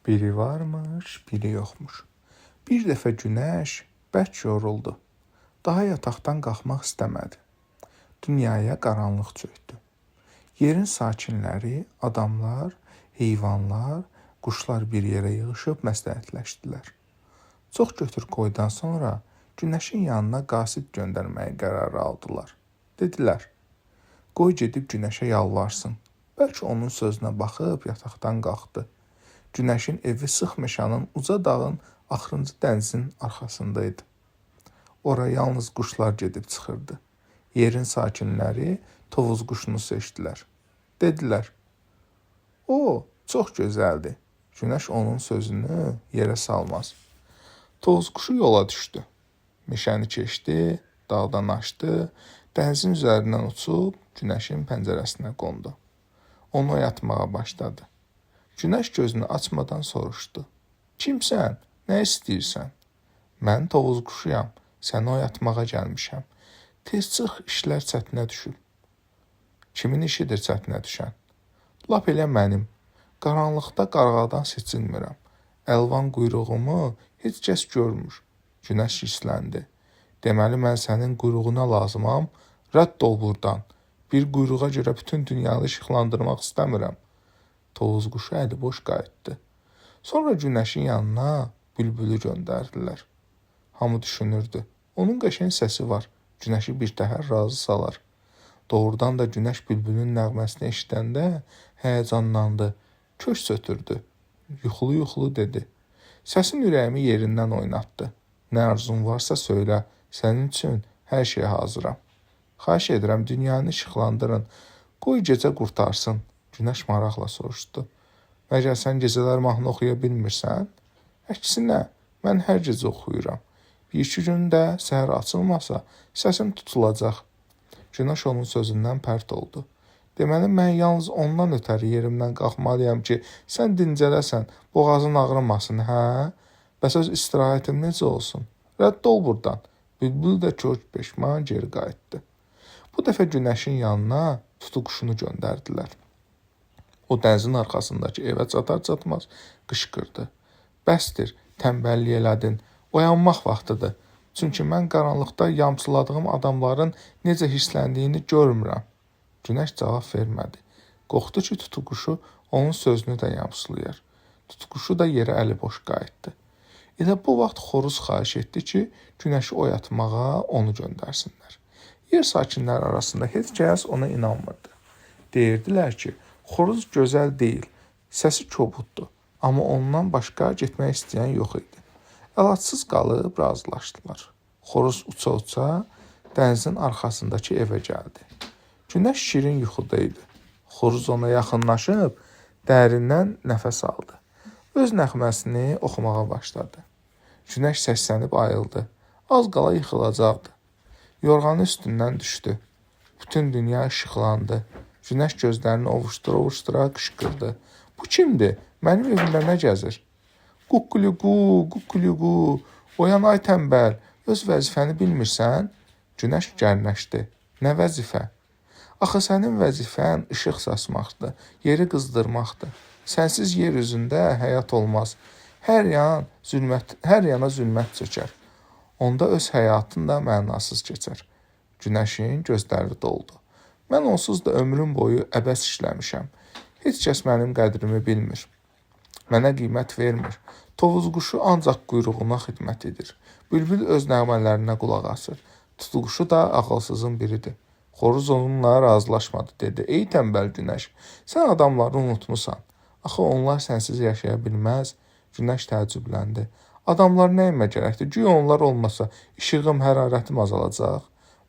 Biri varmış, biri yoxmuş. Bir dəfə günəş bərk yoruldu. Daha yataqdan qalxmaq istəmədi. Dünyaya qaranlıq çökdü. Yerin sakinləri, adamlar, heyvanlar, quşlar bir yerə yığışıb məsləhətləşdilər. Çox götür-qoydan sonra günəşin yanına qasid göndərməyi qərarı aldılar. Dedilər: "Qoy gedib günəşə yalvarsın. Bəlkə onun sözünə baxıb yataqdan qalxdı." Günəşin evi sıx meşənin, uca dağın, axırıncı dənizin arxasında idi. Ora yalnız quşlar gedib çıxırdı. Yerin sakinləri Tovuz quşunu seçdilər. Dedilər: "O çox gözəldir. Günəş onun sözünü yerə salmaz." Tovuz quşu yola düşdü. Meşəni keçdi, dağdan aşdı, dənizin üzərindən uçub günəşin pəncərəsinə qondu. Onu oyatmağa başladı. Günəş gözünü açmadan soruşdu: "Kimsən? Nə istəyirsən?" "Mən Tovuz quşuyam. Səni oyatmağa gəlmişəm. Tez çıx, işlər çətinə düşüb." "Kimin işidir çətinə düşən?" "Lap elə mənim. Qaranlıqda qarğadan seçilmirəm. Əlvan quyruğumu heç kəs görmür." Günəş hirsləndi. "Deməli mən sənin quyruğuna lazımam? Rədd ol burdan. Bir quyruğa görə bütün dünyanı işıqlandırmaq istəmirəm." Tovuz quşu əliboş qayıtdı. Sonra günəşin yanına bülbülü göndərdilər. Hamı düşünürdü: Onun qəşəng səsi var. Günəşi birtəhər razı salar. Doğrudan da günəş bülbülün nəğməsini eşidəndə həyəcanlandı. Köks ötürdü. Yuxulu-yuxulu dedi: "Səsin ürəyimi yerindən oynatdı. Nə arzun varsa söylə, sənin üçün hər şeyə hazıram." "Xahiş edirəm, dünyanı işıqlandırın. Qoy gecə qurtarsın." Günəş maraqla soruşdu: "Məgər sən gecələr mahnı oxuya bilmirsən?" "Əksinə, mən hər gecə oxuyuram. Bir-iki gün də səhər açılmasa, səsim tutulacaq." Günəş onun sözündən pərt oldu. "Deməli mən yalnız ondan ötəri yerimdən qalxmalıyam ki, sən dincələsən, boğazın ağrımasın, hə? Bəs öz istirahətim necə olsun? Rədd ol burdan." Bülbül də kök peşman geri qayıtdı. Bu dəfə günəşin yanına tutuquşunu göndərdilər. O dənizin arxasındakı evə çatar-çatmaz qışqırdı: "Bəsdir, tənbəllik elədin. Oyanmaq vaxtıdır. Çünki mən qaranlıqda yamsıladığım adamların necə hirsləndiyini görmürəm." Günəş cavab vermədi. Qorxdu ki, tutuquşu onun sözünü də yamsılayar. Tutuquşu da yerə əliboş qayıtdı. Elə bu vaxt xoruz xahiş etdi ki, günəşi oyatmağa onu göndərsinlər. Yer sakinləri arasında heç kəs ona inanmırdı. Deyirdilər ki, xoruz gözəl deyil, səsi kobuddur. Amma ondan başqa getmək istəyən yox idi. Əlacsız qalıb razılaşdılar. Xoruz uça-uça dənizin arxasındakı evə gəldi. Günəş şirin yuxuda idi. Xoruz ona yaxınlaşıb dərindən nəfəs aldı. Öz nəğməsini oxumağa başladı. Günəş səslənib ayıldı. Az qala yıxılacaqdı. Yorğanı üstündən düşdü. Bütün dünya işıqlandı. Günəş gözlərini ovuşdura-ovuşdura qışqırdı: "Bu kimdir? Mənim evimdə nə gəzir?" "Quqquliqu, quqquliqu, oyan ay tənbəl, öz vəzifəni bilmirsən?" Günəş gərnəşdi. "Nə vəzifə?" "Axı sənin vəzifən işıq saçmaqdır, yeri qızdırmaqdır. Sənsiz yer üzündə həyat olmaz. Hər yan zülmət, hər yana zülmət çökər. Onda öz həyatın da mənasız keçər." Günəşin gözləri doldu. "Mən onsuz da ömrüm boyu əbəs işləmişəm. Heç kəs mənim qədrimi bilmir. Mənə qiymət vermir. Tovuz quşu ancaq quyruğuna xidmət edir. Bülbül öz nəğmələrinə qulaq asır. Tutuquşu da ağılsızın biridir." Xoruz onunla razılaşmadı, dedi: "Ey tənbəl günəş, sən adamları unutmusan. Axı onlar sənsiz yaşaya bilməz." Günəş təəccübləndi. "Adamlar nəyimə gərəkdir? Güya onlar olmasa işığım, hərarətim azalacaq."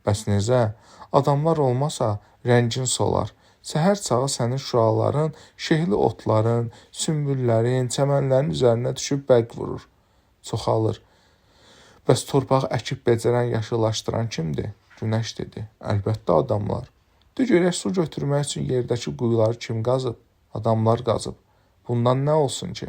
"Bəs necə? Adamlar olmasa rəngin solar. Səhər çağı sənin şüaların şehli otların, sümbüllərin, çəmənlərin üzərinə düşüb bərq vurur, çoxalır. Bəs torpağı əkib becərən, yaşıllaşdıran kimdir?" Günəş dedi: "Əlbəttə adamlar." "De görək su götürmək üçün yerdəki quyuları kim qazıb?" "Adamlar qazıb." "Bundan nə olsun ki?"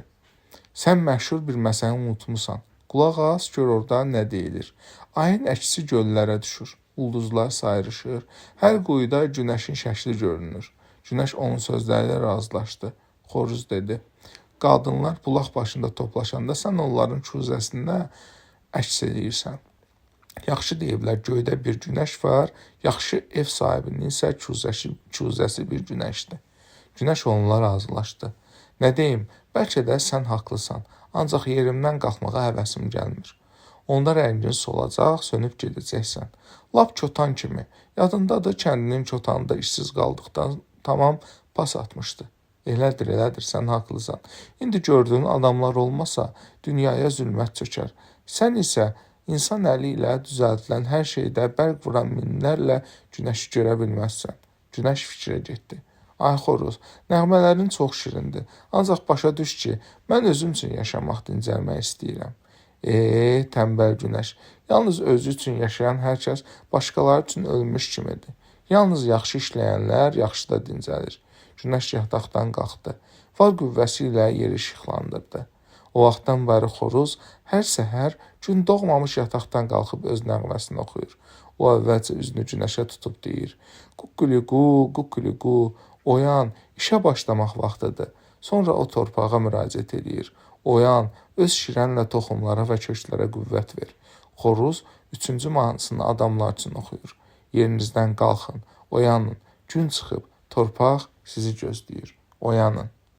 "Sən məşhur bir məsələni unutmusan. Qulaq as, gör orada nə deyilir. Ayın əksi göllərə düşür. Ulduzlar sayrışır. Hər quyuda günəşin şəkli görünür." Günəş onun sözləri ilə razılaşdı. Xoruz dedi: Qadınlar bulaq başında toplaşanda sən onların kuzəsində əks eləyirsən. Yaxşı deyiblər, göydə bir günəş var, yaxşı ev sahibinin isə kuzəsi bir günəşdir. Günəş onunla razılaşdı. Nə deyim, bəlkə də sən haqlısan, ancaq yerimdən qalxmağa həvəsim gəlmir. Onda rəngin solacaq, sönüb gedəcəksən. Lap kotan kimi. Yadındadır, kəndinin kotanında işsiz qaldıqdan tamam pas atmışdı. Elədir, elədir, sən haqlısan. İndi gördüyün adamlar olmasa, dünyaya zülmət çökər. Sən isə insan əli ilə düzəldilən hər şeydə bərq vuran minlərlə günəşi görə bilməzsən. Günəş fikrə getdi. Ay xoruz, nəğmələrin çox şirindir. Ancaq başa düş ki, mən özüm üçün yaşamaq, dincəlmək istəyirəm. Tənbəl günəş, yalnız özü üçün yaşayan hər kəs başqaları üçün ölmüş kimidir. Yalnız yaxşı işləyənlər yaxşı da dincəlir. Günəş yataqdan qalxdı. Var qüvvəsi ilə yeri işıqlandırdı. O vaxtdan bəri xoruz hər səhər gün doğmamış yataqdan qalxıb öz nəğməsini oxuyur. O əvvəlcə üzünü günəşə tutub deyir: "Quqquliqu, quqquliqu, oyan, işə başlamaq vaxtıdır." Sonra o torpağa müraciət eləyir. Oyan, öz şirənlə toxumlara və köklərə qüvvət ver. Xoruz üçüncü mahnısını adamlar üçün oxuyur. Yerinizdən qalxın, oyanın, gün çıxıb, torpaq sizi gözləyir. Oyanın.